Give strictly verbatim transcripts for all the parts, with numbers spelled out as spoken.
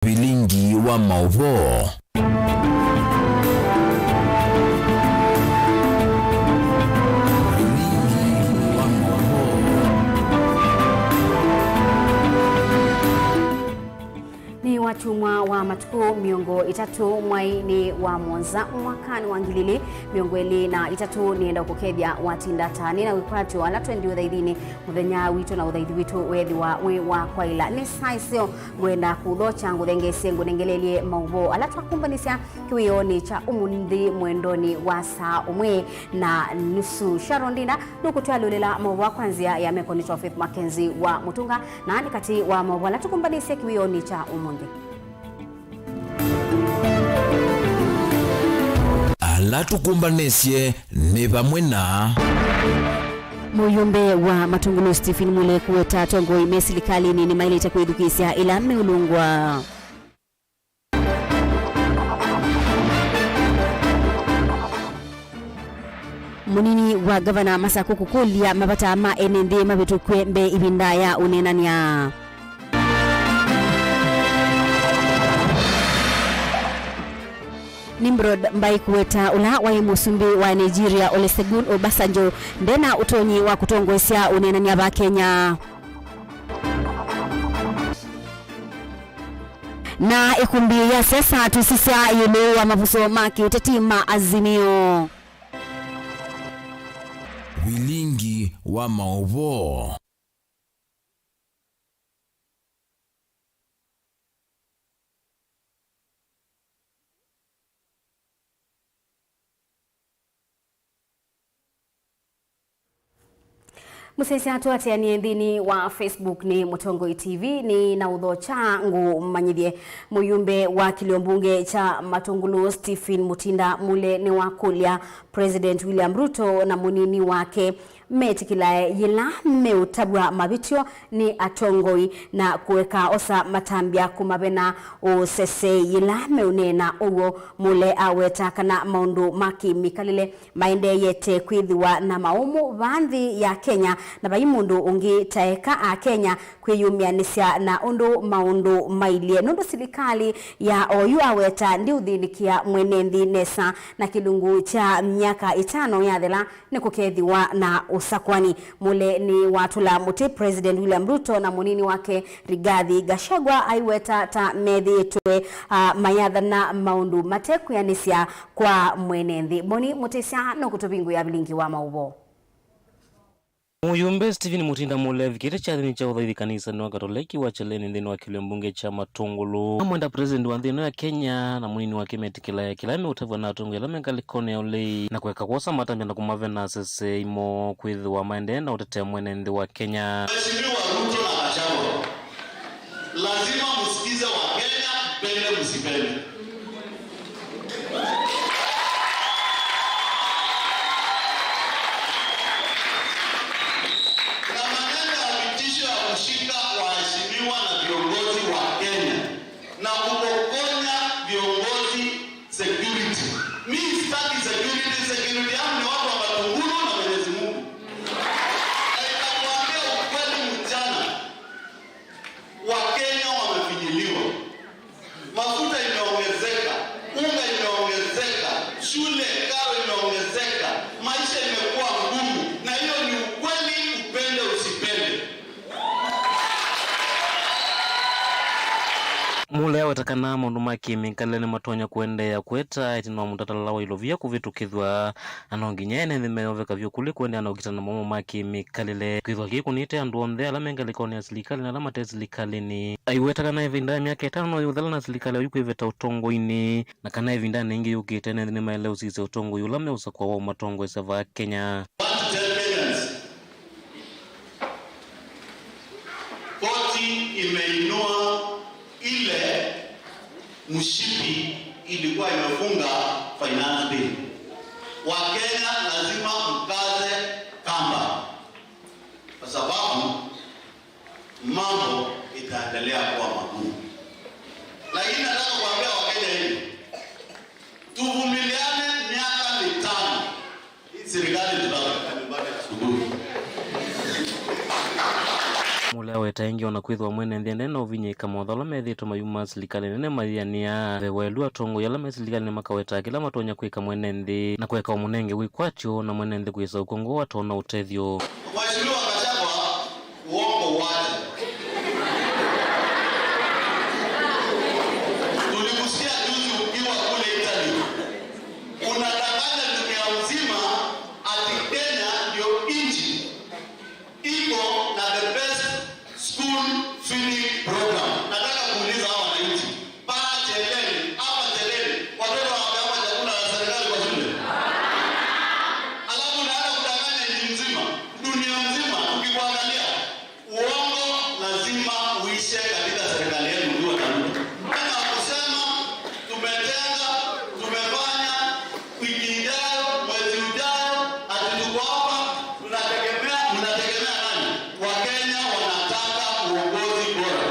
Vilingi wa maũvoo. Vilingi wa maũvoo. Nĩ wakyumwa wa matukũ mĩongo ĩtatũ mwai nĩ wa mũonza mwakanĩ wa ngili ilĩ mĩongo ĩlĩ na itatũ. Nĩenda kũkethya watinda ta nĩ na wĩkwatyo ala twendi ũthaithinĩ mũthenya witũ, na ũthaithi witũ weethĩwa wĩ wa kwaĩla. Nĩ saa ĩseo ngwenda kũthokya ngũthengeesye ngũnengelelye maũvoo ala twakumbanĩsya kĩwĩonĩ kya ũmũnthĩ mwendonĩ wa saa ũmwe na nusu. Sharon Ndinda nũkũtwalũlĩla maũvoo kwa nzĩa ya meko nĩ Faith Mackenzie wa Mũtũnga, na nĩ katĩ wa maũvoo ala tũkumbanĩsye kĩwĩonĩ kya ũmũnthĩ. Ala tũkumbanĩsye nĩ vamwe na. Mũyũmbe wa Matungulu Stephen Mule kũweta atongoi me silikalĩnĩ nĩmaĩlĩte kwĩthukĩĩsya ĩla meũlũngwa. Mũnini wa ngavana Masako kũkũlya mavata ma ene nthĩ mavĩtũkw'e mbee ĩvinda ya ũneenany'a. Nimrod Mbai kũweta ũla waĩ mũsumbĩ wa Nigeria Olusegun Obasanjo ndena ũtonyi wa kũtongoesya ũneenany'a va Kenya. Na ĩkumbi ya siasa tũsisya ĩũlũ wa mavuso ma kĩũteti ma Azimio. Vilingi wa maũvoo. Mũsyaĩĩsya tũatĩanĩe nthĩnĩ wa Facebook nĩ Mũtongoi T V, nĩ na ũthokya ngũmanyĩthye. Mũyũmbe wa kĩlio mbunge kya Matungulu Stephen Mutinda Mule nĩwakũlya President William Ruto na mũnini wake metĩkĩlae yĩla meũtavw'a mavĩtyo nĩ atongoi na kũeka osa matambya kũmavena ũsesei yĩla meũneena ũw'o. Mule aweta kana maũndũ ma kĩmĩkalĩle maendeeyete kwĩthĩwa na maũmũ vaa nthĩ ya Kenya, na vai mũndũ ũngĩ taeka Akenya kwĩyũmĩanĩsya na ũndũ maũndũ mailyĩ, nũndũ silikalĩ ya oyu aweta ndĩũthĩnĩkĩa mwene nthĩ nesa, na kĩlungu kya myaka ĩtano yathela nĩkũkethĩwa na ũsakwani. Mule nĩwatũla mũtĩ President William Ruto na mũnini wake Rigathi Gachagua aiweta ta methĩĩtwe, ah, mayathana maũndũ matekwĩanĩsya kwa mwene nthĩ. Moni Mũtĩsya nũkũtũvingũĩa vilingi wa maũvoo. Mũyũmbe Stephen Mutinda Mule avikĩte kyathĩnĩ kya ũthaithi kanisanĩ wa Katoleki wa Kyeleni nthĩnĩ wa kĩlio mbunge kya Matungulu. Amwenda president wa nthĩ ĩno ya Kenya na mũnini wake metĩkĩlae kĩla meũtavw'a na atongoi ala me ngalĩkonĩ ya ũlei na kũeka kwosa matambya na kũmavena sese imo kwĩthĩwa maendee na ũtetea mwene nthĩ wa Kenya. Mheshimiwa Ruto na Gachagua, lazima msikize wa Kenya, mpende msipende. Na maneno ya vitisho ya kushika waheshimiwa na viongozi wa Kenya na kupokonya viongozi security. Mi sitaki security, security yangu ni watu wa Matungulu na Mwenyezi Mungu. Na nitakuambia ukweli mchana, Wakenya wamefinyiliwa. Mafuta imeongezeka, unga imeongezeka, shule karo imeongezeka, maisha imekuwa ngumu, na hiyo ni ukweli, upende usipende. Mule aweta kana maũndũ ma kĩmĩkalĩle nĩmatonya kũendeea kũeta ĩtina wa mũtalatala wa ilovia kũvĩtũkĩthw'a, na no nginya ene nthĩ meyoveka vyũ kũlĩ kũendeea na ũkitana maũmũ ma kĩmĩkalĩle. Kwĩthwa kĩkũnĩte andũ onthe ala me ngalĩkonĩ ya silikalĩ na ala mate silikalĩnĩ. Aiweta kana ĩvinda ya myaka ĩtano no yũthela na silikalĩ oyu kwĩvĩta ũtongoinĩ, na kana ĩvindanĩ ĩngĩ yũkĩte ene nthĩ nĩmaĩle ũsisya ũtongoi ũla meũsakũa wa ũmatongoesya vaa Kenya. Want to tell Kenyans, koti imeinua ile mshipi ilikuwa imefunga finance bill. Wakenya lazima mkaze kamba, kwa sababu mambo itaendelea kuwa magumu. Lakini nataka kuambia Wakenya hivi, tuvumiliane miaka mitano. Hii serikali tutaweka nyumbani asubuhi. Mule Ĩtaingĩ o na kwĩthĩwa mwene nthĩ endeee na ũvinyĩĩka, mawatho ala methĩĩtwe mayumaa silikalĩ nene mayĩanĩa. Ve waĩlu, atongoi ala me silikalĩnĩ makawetaa kĩla matonya kwĩka mwene nthĩ na kũeka ũmũnenge wĩkwatyo, na mwene nthĩ kwĩsa ũkw'o ngoo atonya ũtethyo. Mheshimiwa Gachagua, uongo uache. Tulikusikia juzi ukiwa kule Italy. Unadanganya dunia mzima ati Kenya ndio nchi iko na the best school feeding program. Nataka kuuliza hawa wananchi, pale Cheleni, hapa Cheleni, watoto wanapewa chakula ya serikali kwa shule? Alafu unaenda kudanganya nchi nzima, dunia nzima, tukikuangalia. Uongo lazima uishe katika serikali yenu ukiwa na mtu. Kama kusema tumetenga, tumefanya, wiki ijayo, mwezi ujao, ati tuko hapa, tunategemea, mnategemea nani? Wakenya wanataka uongozi bora.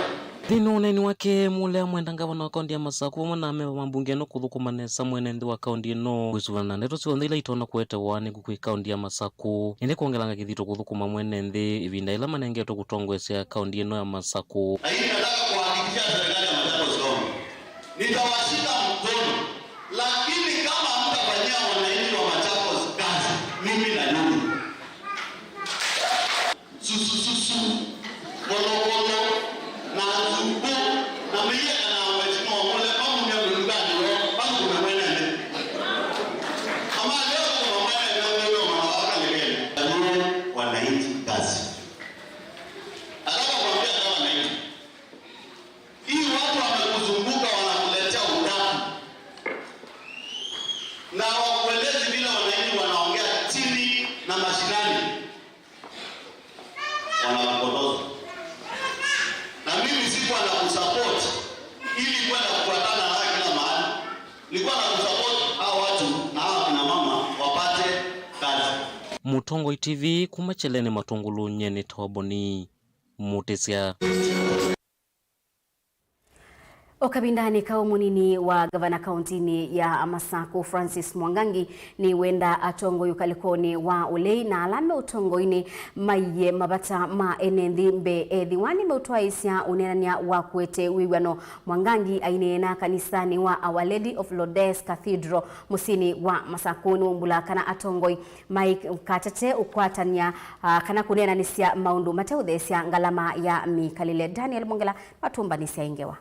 Nthĩnĩ wa ũneeni wake, Mulee amwenda ngavana wa kaũntĩ ya Masaku vamwe na amemba ma mbunge ĩno kũthũkũma nesa mwene nthĩ wa kaũntĩ ĩno kwĩsũvĩana na ndeto syonthe ila itonya kũete ũaanĩku kwĩ kaũntĩ ya Masaku, ĩndĩ kwongelanga kĩthito kũthũkũma mwene nthĩ ĩvinda yĩla manengetwe kũtongoesya kaũntĩ ĩno ya Masaku. Na hii nataka kuhakikishia serikali ya Machakos County, nitawashika mkono, lakini kama hamtafanyia wananchi wa Machakos kazi, mimi na nyinyi. Susususu, kolokolo, na nzuku, na mĩia kana machimo mule pamoja mlugani lo, pamoja na mwene. Ama leo kuna mwene ndio mama waka legeni. Wananchi kazi. Nataka kuambia kama wananchi. Hii watu wamekuzunguka wanakuletea udaku. Na wakuelezi vile wananchi wanaongea chini na mashinani. Wanakupotoza. Na mimi sikuwa na kusupport ili kwenda kufuatana na kila mahali. Nilikuwa na kusupport hao watu na hao kina mama wapate kazi. Mũtongoi T V kuma Cheleni Matũngũlũ, nyie nĩ Toboni Mũtĩsya. O kavindanĩ kau, mũnini wa ngavana kauntinĩ ya Masaku, Francis Mwangangi, nĩwenda atongoi ũkalĩkonĩ wa ũlei na ala me ũtongoinĩ maiye mavata ma ene nthĩ mbee. Ethĩwa nĩmeũtwaĩĩsya ũneenany'a wa kũete wĩw'ano, Mwangangi aineena kanisanĩ wa Our Lady of Lourdes Cathedral mũsyĩnĩ wa Masaku nĩwaumbũla kana atongoi maikatate ũkwatany'a, ah, kana kũneenanĩsya maũndũ mateũtheesya ngalama ya mĩkalĩle. Daniel Mwongela atũmbanĩsya ĩ ngewa.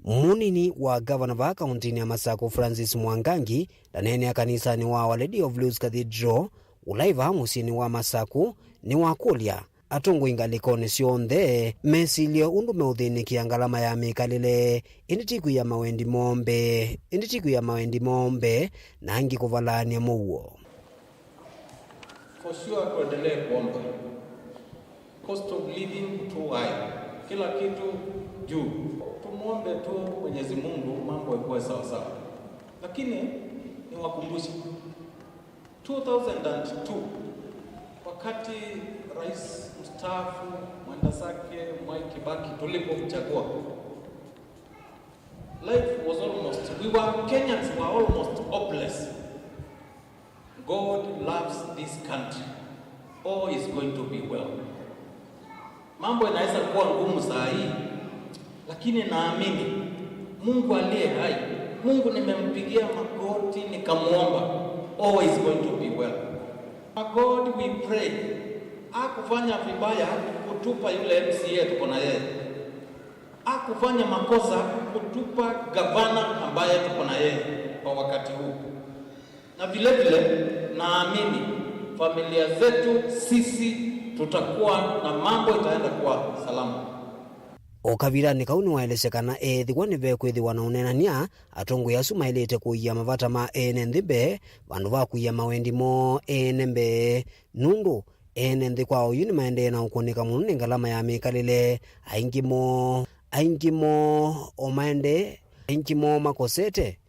Mũnini wa ngavana vaa kauntinĩ ya Masaku, Francis Mwangangi, ndaneenea kanisanĩ wa Our Lady of Lourdes Cathedral, ũla ĩ vaa mũsyĩnĩ wa Masaku, nĩwakũlya atongoi ngalĩkonĩ syonthe mesilye ũndũ meũthĩnĩkĩa ngalama ya mĩkalĩle, ĩndĩ ti kwia mawendi moo mbee, ĩndĩ ti kwia mawendi moo mbee, na angĩ kũvalaany'a mũuo. For sure, tuendelee kuomba. Cost of living too high. Kila kitu juu. Tumuombe tu Mwenyezi Mungu mambo ikuwe sawa sawa. Lakini niwakumbushe, two thousand and two, wakati Rais mstaafu mwenda zake Mwai Kibaki tulipomchagua, life was almost, we were, Kenyans were almost hopeless. God loves this country. All is going to be well. Mambo inaweza kuwa ngumu saa hii, lakini naamini Mungu aliye hai, Mungu nimempigia magoti nikamwomba, all is going to be well. God, we pray, hakufanya vibaya kutupa yule M C A tuko na yeye. Hakufanya makosa kutupa gavana ambaye tuko na yeye kwa wakati huu. Na vile vile, naamini familia zetu, sisi, tutakuwa na mambo itaenda kuwa salama. O kavindanĩ kau nĩwaelesya kana eethĩwa nĩvekwĩthĩwa na ũneenany'a, atongoi asu maĩlĩte kũia mavata ma ene nthĩ mbee vandũ va kũia mawendi moo ene mbee, nũndũ ene nthĩ kwa oyu nĩmaendee na ũkũnĩka mũno nĩ ngalama ya mĩkalĩle. Aingĩ moo, aingĩ moo o maendee, aingĩ moo makosete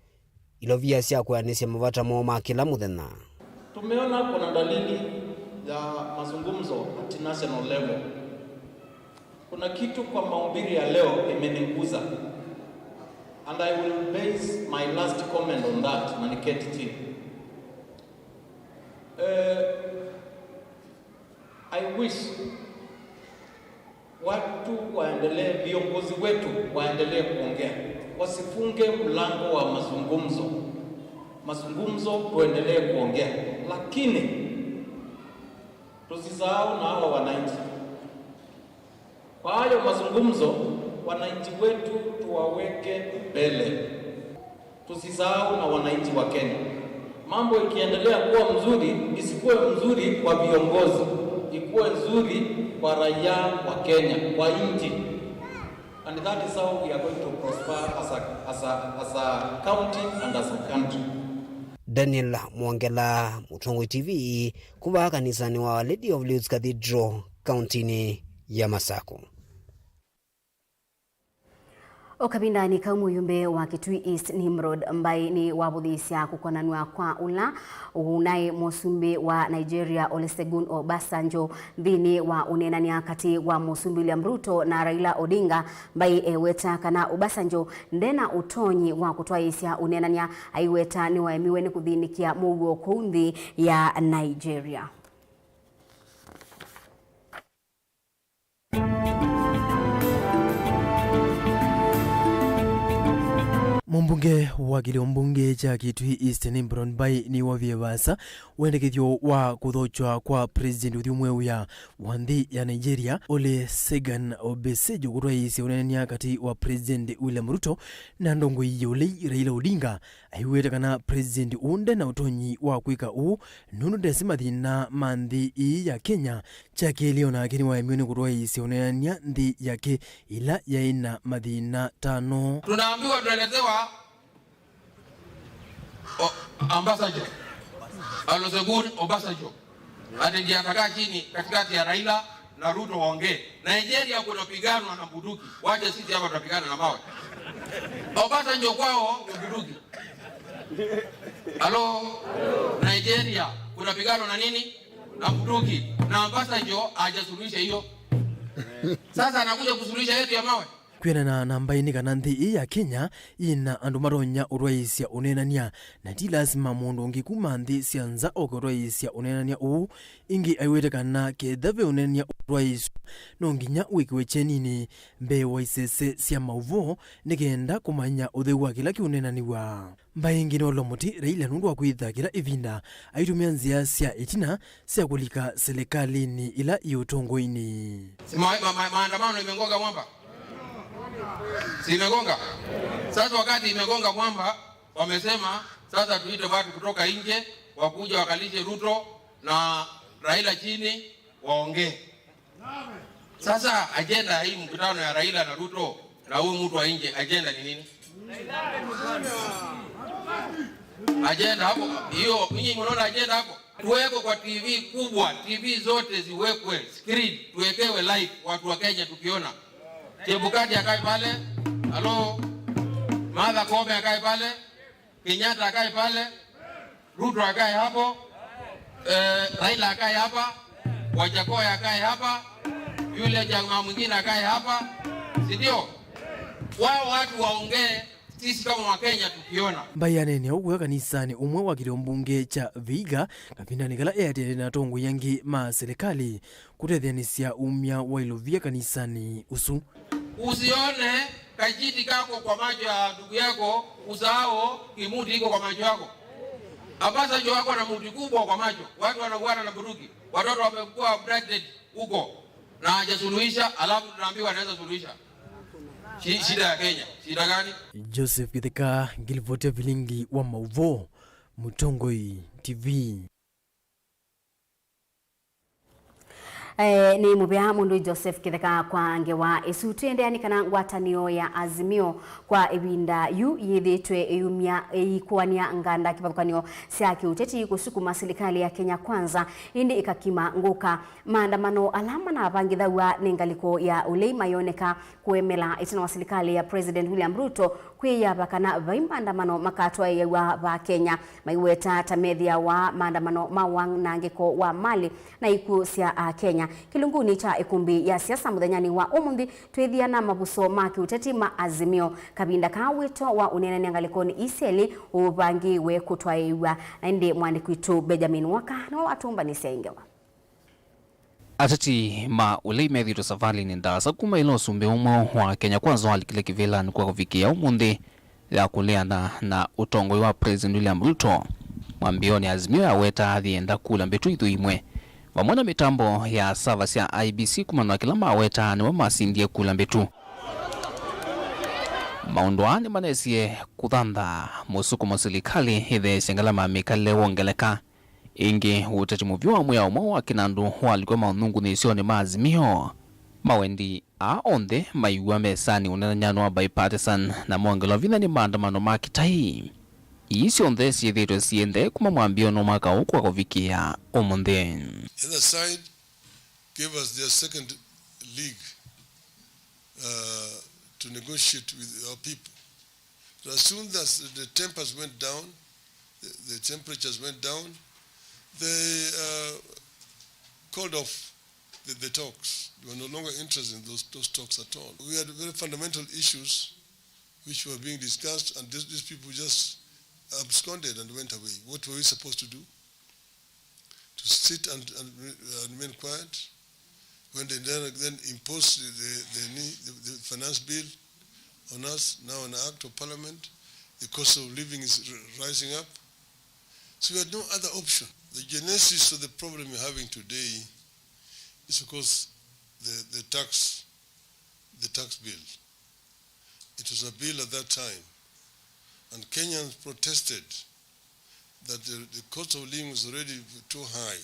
ilovia sya kwĩanĩsya mavata moo ma kĩla mũthenya. Tumeona kuna dalili ya mazungumzo at national level. Kuna kitu kwa mahubiri ya leo imeniguza. And I will base my last comment on that, na niketi chini. I wish watu waendelee, viongozi wetu waendelee kuongea, wasifunge mlango wa mazungumzo. Mazungumzo, tuendelee kuongea, lakini tusisahau na hawa wananchi. Kwa hayo mazungumzo, wananchi wetu tuwaweke mbele. Tusisahau na wananchi wa Kenya. Mambo ikiendelea kuwa mzuri, isikuwe mzuri kwa viongozi, ikuwe nzuri kwa raia wa Kenya, kwa nchi. And that is how we are going to prosper as a, as a, as a county and as a country. Daniel Mwongela, Mũtongoi T V, kuma kanisanĩ wa Our Lady of Lourdes Cathedral, kauntinĩ ya Masakũ. O kavindanĩ kau, mũyumbe wa Kitui East Nimrod Mbai nĩwavũthĩĩsya kũkonanw'a kwa ũla ũnaĩ mũsumbĩ wa Nigeria Olusegun Obasanjo nthĩnĩ wa ũneenany'a katĩ wa mũsumbĩ William Ruto na Raila Odinga. Mbai eweta kana Obasanjo nde na ũtonyi wa kũtwaĩĩsya ũneenany'a, aiweta nĩwaemiwe nĩ kũthĩnĩkĩa mũuo kũu nthĩ ya Nigeria. Mũmbunge wa kĩlĩo mbunge kya Kitui East Nimrod Mbai nĩwovie vaasa wendekethyo wa kũthokya kwa President ũthyũ mweũya wa nthĩ ya Nigeria, Olusegun Obasanjo, kũtwaĩĩsya ũneenany'a katĩ wa President William Ruto na ndongoi ya ũlei Raila Odinga. Aiweta kana President ũũ nde na ũtonyi wa kwĩka ũu nũndũ ndesĩ mathĩna ma nthĩ ĩĩ ya Kenya. Kya kelĩ, o nake nĩwaemiwe nĩ kũtwaĩĩsya ũneenany'a nthĩ yake ĩla yaĩ na mathĩna tano. Tunaambiwa, tunaelezewa, o-, Ambassador Olusegun Obasanjo ati ndiye atakaa chini katikati ya Raila na Ruto waongee. Nigeria kunapiganwa na bunduki, wacha sisi hapa tunapigana na mawe. Obasanjo kwao ni bunduki. Halo, Nigeria kunapiganwa na nini? Na bunduki. Na Obasanjo hajasuluhisha hiyo. Sasa anakuja kusuluhisha yetu ya mawe. Kwĩanana na Mbai nĩ kana nthĩ ĩĩ ya Kenya yĩ na andũ matonya ũtwaĩĩsya ũneenany'a, na ti lasima mũndũ ũngĩ kuma nthĩ sya nza oke ũtwaĩĩsya ũneenany'a ũũ. Ĩngĩ aiwete kana ketha ve ũneenany'a ũtwaĩĩsw'a, no nginya wĩkĩwe kyeninĩ mbee wa isese sya maũvoo nĩ kenda kũmanya ũtheu wa kĩla kĩũneenanĩw'a. Mbai ĩngĩ nĩwaũlwa mũtĩ Raila nũndũ wa kwĩtha kĩla ĩvinda aitũmĩa nzĩa sya ĩtina sya kũlika silikalĩnĩ ĩla yĩ ũtongoinĩ. Si ma-, ma-, ma-, maandamano imegonga mwamba? Si imegonga? Sasa wakati imegonga mwamba, wamesema sasa tuite watu kutoka nje wakuja wakalishe Ruto na Raila chini waongee. Sasa ajenda ya hii mkutano ya Raila na Ruto na huyu mtu wa nje, ajenda ni nini? Ajenda hapo hiyo, nyinyi mnaona ajenda hapo? Tuwekwe kwa T V kubwa, T V zote ziwekwe screen, tuwekewe live, watu wa Kenya tukiona. Chebukati akae pale, halo, Martha Koome akae pale, Kenyatta akae pale, Ruto akae hapo, eh, Raila akae hapa, Wajakoya akae hapa, yule jamaa mwingine akae hapa, si ndio? Wao watu waongee, sisi kama Wakenya tukiona. Mbai aneenea ũu kanisanĩ ũmwe wa kĩlĩo mbunge kya Vihiga kavindanĩ kala eatĩanĩe na atongoi angĩ ma silikalĩ kũtetheanĩsya umya wa ilovia kanisanĩ ũsu. Usione kajiti kako kwa macho ya ndugu yako, usahau kimuti iko kwa macho yako. Obasanjo wako na muti kubwa kwa macho. Watu wanauana na bunduki. Watoto wamekuwa abducted huko na hajasuluhisha, alafu tunaambiwa anaweza suluhisha. Shi-, shida ya Kenya. Shida gani? Joseph Kitheka, ngilivoti ya vilingi wa maũvoo, Mũtongoi T V. Eh, nĩ mũvea mũndũ Joseph Kitheka kwa ngewa ĩsu. Twĩendeanĩ kana ngwatanĩo ya Azimio kwa ĩvinda yu yĩthĩĩtwe ĩyumya ĩikũanĩa nganda kĩvathũkany'o sya kĩũteti kũsukuma silikalĩ ya Kenya Kwanza, ĩndĩ ĩkakima ngũka. Maandamano ala manavangĩthaw'a nĩ ngalĩko ya ũlei mayoneka kũemela ĩtina wa silikalĩ ya President William Ruto kwĩyava kana vai maandamano makatwaĩĩaw'a va Kenya, maiweta ta methĩawa maandamano ma wang'angĩko wa malĩ na ikw'ũ sya Akenya. Kĩlungunĩ kya ĩkumbi ya siasa mũthenyanĩ wa ũmũnthĩ, twĩthĩa na mavuso ma kĩũteti ma Azimio. Kavinda kaa wĩto wa ũneenany'a ngalĩkonĩ ii syelĩ ũvangĩĩwe kũtwaĩĩw'a, na ĩndĩ mwandĩki witũ Benjamin Waka nĩwe watũmbanĩsya ĩ ngewa. Ateti ma ũlei methĩĩtwe savalĩnĩ ndaasa kuma ĩla ũsumbĩ ũmwe wa Kenya Kwanza walikile kĩvĩlanĩ kwa kũvikĩĩa ũmũnthĩ ya kũleana na ũtongoi wa President William Ruto. Mwambĩonĩ, Azimio yawetaa yĩenda kula mbĩtu ithũimwe vamwe na mĩtambo ya sava sya I E B C kũmanywa kĩla mawetaa nĩwe masindie kula mbĩtu. Maũndũ aa nĩmanesie kũthanthaa mũsukumo silikalĩ ĩtheesye ngalama ya mĩkalĩle wongeleka. Ĩngĩ, ũteti mũvyũ wa mwĩao ũmwe wa kĩnandũ walikwa maũnungunĩsyonĩ ma Azimio. Mawendi aa onthe maiw'a mesanĩ ũneenany'anĩ wa bipartisan na mongelwa vinya nĩ maandamano ma kĩtai. Ii syonthe syĩthĩĩtwe siendee kuma mwambĩonĩ wa mwaka ũũ kwa kũvikĩĩa ũmũnthĩ. The other side gave us their second league, uh, to negotiate with our people. But as soon as the tempers went down, the, the temperatures went down, they, uh, called off the, the talks. They were no longer interested in those, those talks at all. We had very fundamental issues which were being discussed, and these, these people just absconded and went away. What were we supposed to do? To sit and, and, re-, and remain quiet when they then, then impose the, the, the, the finance bill on us, now an act of parliament? The cost of living is r-, rising up. So we had no other option. The genesis of the problem we're having today is because the, the tax, the tax bill. It was a bill at that time, and Kenyans protested that the, the cost of living was already too high,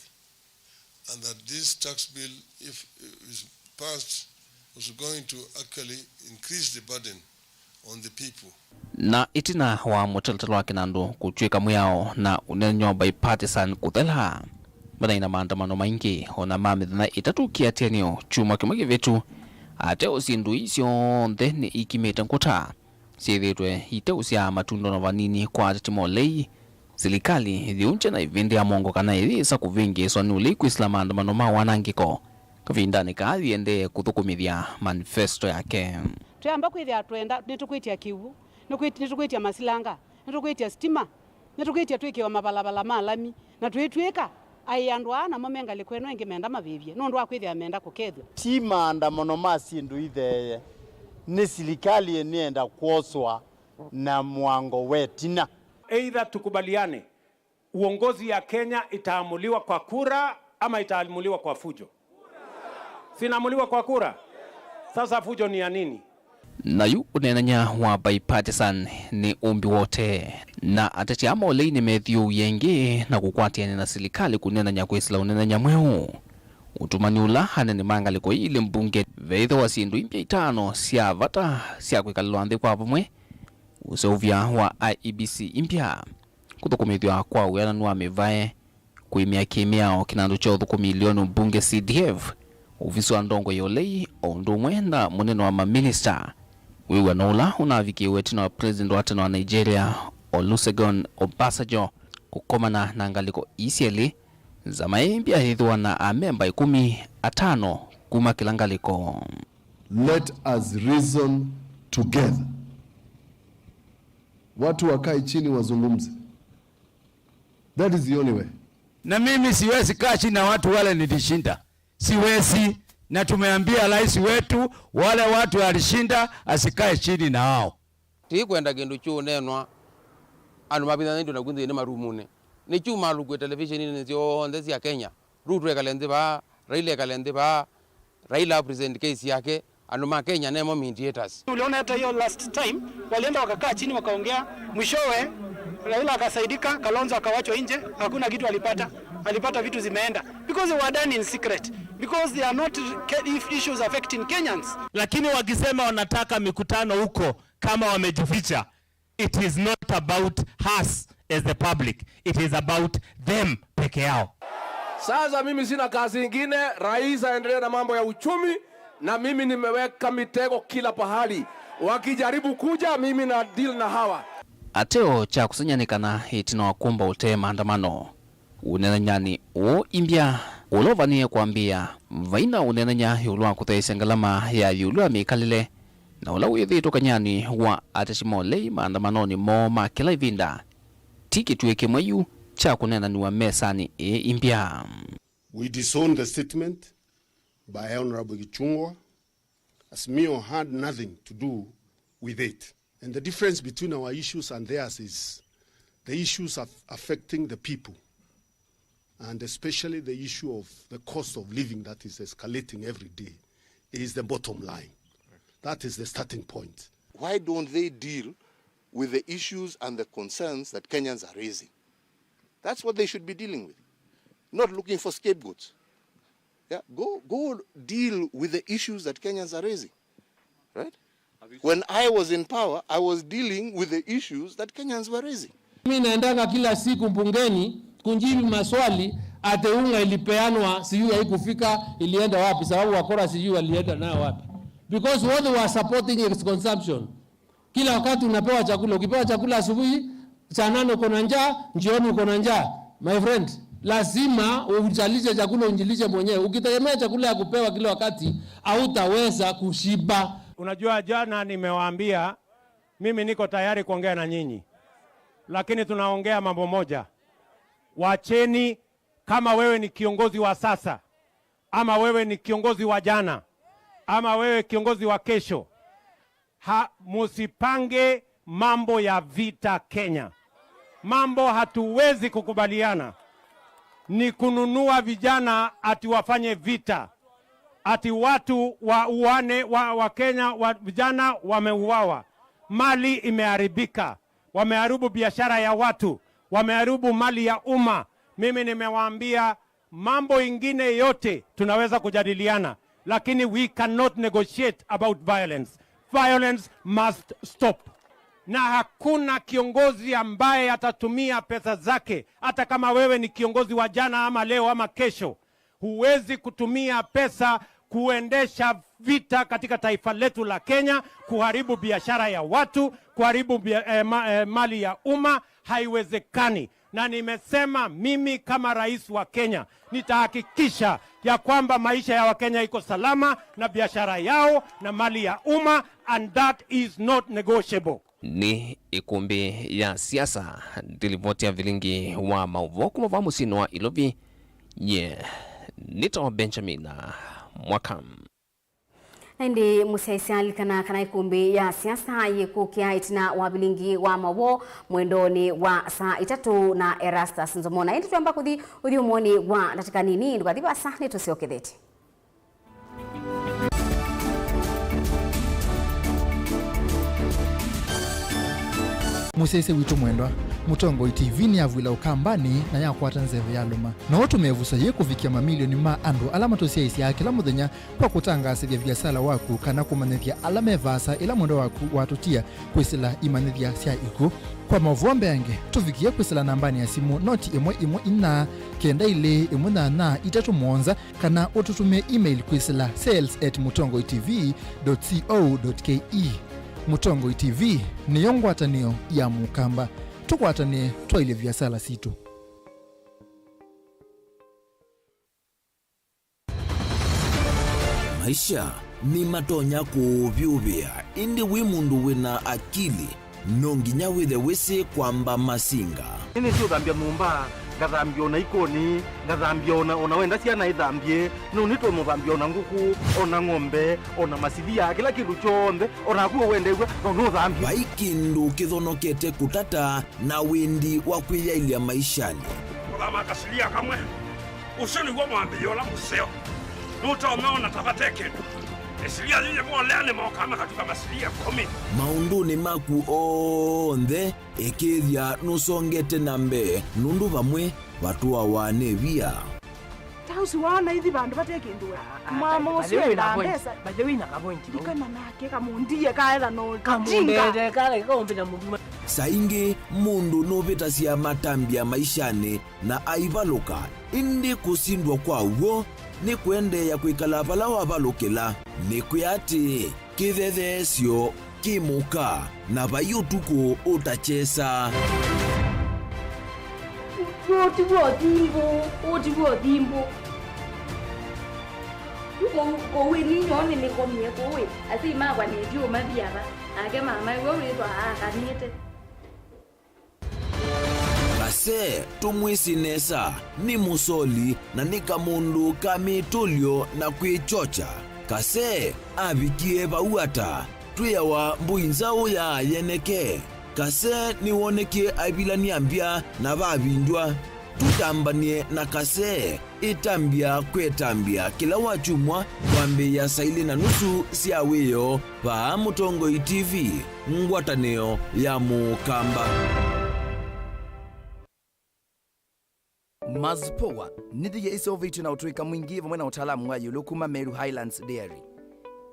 and that this tax bill, if it was passed, was going to actually increase the burden on the people. Na ĩtina wa mũtalatala wa kĩnandũ kũtw'ĩka mwĩao na ũneenany'a wa bipartisan kũthela, manaĩ na maandamano maingĩ o na ma mĩthenya ĩtatũ kĩatĩanĩo kyumwa kĩmwe kĩvĩtu, ateo syĩndũ ii syonthe nĩ ikimĩte ngũta, syĩthĩĩtwe iteũsyaa matunda o na vanini kwa ateti ma ũlei. Silikalĩ yĩũngye na ĩvĩndĩ ya mũongo kana ĩyĩsa kũvĩngĩĩswa nĩ ũlei kwĩsĩla maandamano ma wanangĩko kavindanĩ kaa yĩendee kũthũkũmĩthya manifesto yake. Twĩamba kwĩthĩa twenda, nĩtũkwĩtya kĩw'ũ, nĩkwĩt-, nĩtũkwĩtya masilanga, nĩtũkwĩtya sitima, nĩtũkwĩtya twĩkĩwe mavalvala ma lami, na twĩtw'ĩka aĩ andũ aa namo me ngalĩko ĩno ĩngĩ menda mavĩvye nũndũ wa kwĩthĩa menda kũkethw'a. Ti maandamano ma syĩndũ itheeye, nĩ silikalĩ ĩnĩenda kwoswa na mwango wa ĩtina. Either tukubaliane, uongozi ya Kenya itaamuliwa kwa kura ama itaamuliwa kwa fujo. Sinaamuliwa kwa kura? Sasa fujo ni ya nini? Na yu ũneenany'a wa bipartisan nĩ ũmbi wa ũtee, na ateti aa ma ũlei nĩmethyũũie ĩngĩ na kũkwatĩanĩa na silikalĩ kũneenany'a kwĩsĩla ũneenany'a mweũ. Ũtumani ũla anene ma ngalĩko ii ilĩ mbunge veĩthĩwa syĩndũ imbya itano sya vata sya kwĩkalĩlwa nthĩ kwa vamwe, ũseũvya wa I E B C imbya, kũthũkũmĩthw'a kwa wĩananu wa mĩvae, kũimĩa kĩmĩao kĩnandũ kya ũthũkũmi ilioni mbunge C D F, ovisi wa ndongoi ya ũlei, o ũndũ ũmwe na mũnene wa maminista. Wĩw'ano ũla ũnavikĩĩwe ĩtina wa president wa tene wa Nigeria, Olusegun Obasanjo, kũkomana na ngalĩko ii syelĩ, nzama ĩĩ mbya yĩthĩwa na amemba ĩkũmi, atano kuma kĩla ngalĩko. Let us reason together. Watu wakae chini wazungumze. That is the only way. Na mimi siwezi kaa chini na watu wale nilishinda. Siwezi. Na tumeambia rais wetu, wale watu alishinda, asikae chini na hao. Tũikwenda kĩndũ kyũneenwa, andũ mavithany'a indo naku nthĩnĩ marumunĩ. Nĩkyu malũkw'e televisioninĩ syonthe sya Kenya. Ruto ekale nthĩ vaa, Raila ekale nthĩ vaa, Raila a present case yake, andũ ma Kenya nemo mediators. Uliona hata hiyo last time, walienda wakakaa chini wakaongea, mwishowe Raila akasaidika, Kalonzo akawachwa nje, hakuna kitu alipata, alipata vitu zimeenda. Because they were done in secret, because they are not ca-, if issues affecting Kenyans. Lakini wakisema wanataka mikutano huko kama wamejificha, it is not about us as the public, it is about them peke yao. Sasa mimi sina kazi ingine, rais aendelee na mambo ya uchumi, na mimi nimeweka mitego kila pahali. Wakijaribu kuja, mimi na deal na hawa. Ateo kya kũsengy'a nĩ kana ĩtina wa kũmba ũtee maandamano, ũneenany'anĩ ũũ imbya Ũla ũvanĩe kwambĩĩa, vai na ũneenany'a ĩũlũ wa kũtheesya ngalama ya ĩũlũ ya mĩkalĩle, na ũla wĩthĩĩtwe kanyanĩ wa ateti ma ũlei maandamanonĩ moo ma kĩla ĩvinda, ti kĩtuĩ kĩmwe yu kya kũneenanĩw'a mesanĩ ĩĩ imbya. We disown the statement by Honorable Gichungwa. Azimio had nothing to do with it. And the difference between our issues and theirs is the issues of affecting the people, and especially the issue of the cost of living that is escalating every day, is the bottom line. That is the starting point. Why don't they deal with the issues and the concerns that Kenyans are raising? That's what they should be dealing with, not looking for scapegoats. Yeah, go, go deal with the issues that Kenyans are raising. Right? When I was in power, I was dealing with the issues that Kenyans were raising. Mimi naendanga kila siku bungeni kujibu maswali ati unga ilipeanwa, sijui haikufika, ilienda wapi, sababu wakora sijui walienda nayo wapi. Because what they were supporting is consumption. Kila wakati unapewa chakula, ukipewa chakula asubuhi, saa nane uko na njaa, jioni uko na njaa. My friend, lazima ujalishe chakula, ujilishe mwenyewe. Ukitegemea chakula ya kupewa kila wakati, hautaweza kushiba. Unajua, jana nimewaambia, mimi niko tayari kuongea na nyinyi. Lakini tunaongea mambo moja. Wacheni, kama wewe ni kiongozi wa sasa, ama wewe ni kiongozi wa jana, ama wewe kiongozi wa kesho, ha, musipange mambo ya vita Kenya. Mambo hatuwezi kukubaliana ni kununua vijana ati wafanye vita, ati watu wa uane, wa, wa Kenya, wa, vijana wameuawa, mali imeharibika, wameharibu biashara ya watu, wameharibu mali ya umma. Mimi nimewaambia mambo ingine yote tunaweza kujadiliana, lakini we cannot negotiate about violence. Violence must stop. Na hakuna kiongozi ambaye atatumia pesa zake, hata kama wewe ni kiongozi wa jana ama leo ama kesho, huwezi kutumia pesa kuendesha vita katika taifa letu la Kenya, kuharibu biashara ya watu, kuharibu bia-, eh, ma-, eh, mali ya umma. Haiwezekani. Na nimesema mimi kama rais wa Kenya nitahakikisha ya kwamba maisha ya Wakenya iko salama na biashara yao na mali ya umma, and that is not negotiable. Nĩ ĩkũmbĩ ya siasa, ndilivoti ya vilingi wa maũvoo kuma vaa mũsyĩnĩ wa Ilovi. Nye nĩtawa Benjamin Mwaka. Na ĩndĩ mũsyaĩĩsya, lilikana kana ĩkũmbĩ ya siasa yĩkũkĩa ĩtina wa vilingi wa maũvoo mwendonĩ wa saa itatũ na Erastus Nzomo. Na ĩndĩ twamba kũthi ũthyũmũonĩ wa ndatĩka nini, ndũkathi vasa, nĩtũsyokethetye. Mũsyaĩĩsya witũ mwendwa, Mũtongoi T V nĩyavw'ĩla Ũkambanĩ na yakwata nzeve ya lũma. No ũtũmĩe vusa yĩĩ kũvikĩa mamilioni ma andũ ala matũsyaĩĩsyaa kĩla mũthenya kwa kũtangaasĩthya viasala waku kana kũmanyĩthya ala me vaasa ĩla mwendwa waku watũtia kwĩsĩla imanyĩthya sya ikw'ũ. Kwa maũvoo mbeange, tũvikĩe kwĩsĩla nambanĩ ya simũ noti ĩmwe ĩmwe inya, kenda ilĩ ĩmwe nyanya itatũ mũonza, kana ũtũtũmĩe email kwĩsĩla sales at mũtongoi T V dot co dot K E. Mũtongoi T V nĩyo ngwatanĩo ya Mũkamba. Tũkwatanĩe twaĩlye viasala sitũ. Maisha nĩmatonya kũũvyũvĩa, ĩndĩ wĩ mũndũ wĩ na akili, no nginya wĩthe wĩsĩ kwamba masinga. Nĩnĩsĩ ũthambya nyũmba, ngathambya o na ikoni, ngathambya o na, o na wenda syana ithambye, no nĩtũmũthambya o na ngũkũ, o na ng'ombe, o na masilia, kĩla kĩndũ kyonthe, o naku ũwendew'a, no nũthambye. Vai kĩndũ kĩthonokete kũtata na wĩndi wa kwĩyaĩlya maishanĩ. Kũthama kasilia kamwe. Ũsu nĩw'o mwambĩĩo ũla mũseo. Nũtonya ona ta vate kĩndũ. Ĩsilia yĩĩ yĩvolea nĩmokaa makatuka masilia ĩkũmi. Maũndũnĩ maku onthe, ĩkĩĩthya nũsongete na mbee, nũndũ vamwe vatũawa nĩ via. Ta ũsu waona ithi vandũ vate kĩndũ we. Ah, ah, mwama ũsu endaa mbesa. By the way, na ka point. Ndikana nake kamũndie kaetha no jinga. Kamũndete kala kaũmbĩta mũndũ. Saa ingĩ mũndũ nũvĩtasya matambya maishanĩ na aivalũka, ĩndĩ kũsindwa kwa w'o nĩ kũendeea kwĩkala vala wavalũkĩla. Nĩkwĩa atĩĩ, kĩthetheesyo kĩ mũka, na vai ũtukũ ũtakyesa. Ũũ ti w'o thimbũ, ũũ ti w'o thimbũ. Yu kũu, kũu ĩni nyoo nĩnĩkomie kũu ĩ, asyai makwa nĩvyũ mathi ava, nake mamae we wĩthwa aakanĩte. Kase, tũmwĩsĩ nesa, nĩ mũsoli na nĩ kamũndũ ka mĩtũlyo na kwĩkyokya. Kase avikie vau ata? Twĩawa mbũi nzaũ ya yeneke. Kase nĩwonekie aivilany'a mbya na vavindywa. Tũtambany'e na Kase, ĩtambya kwa ĩtambya kĩla wakyumwa kwambĩĩa saa ilĩ na nusu sya wĩoo vaa Mũtongoi T V, ngwatanĩo ya Mũkamba. Mazpoa nĩ thia ĩseũvĩtw'e na ũtũĩka mwingĩ vamwe na ũtaalamu wa ĩũlũ kuma Meru Highlands Dairy.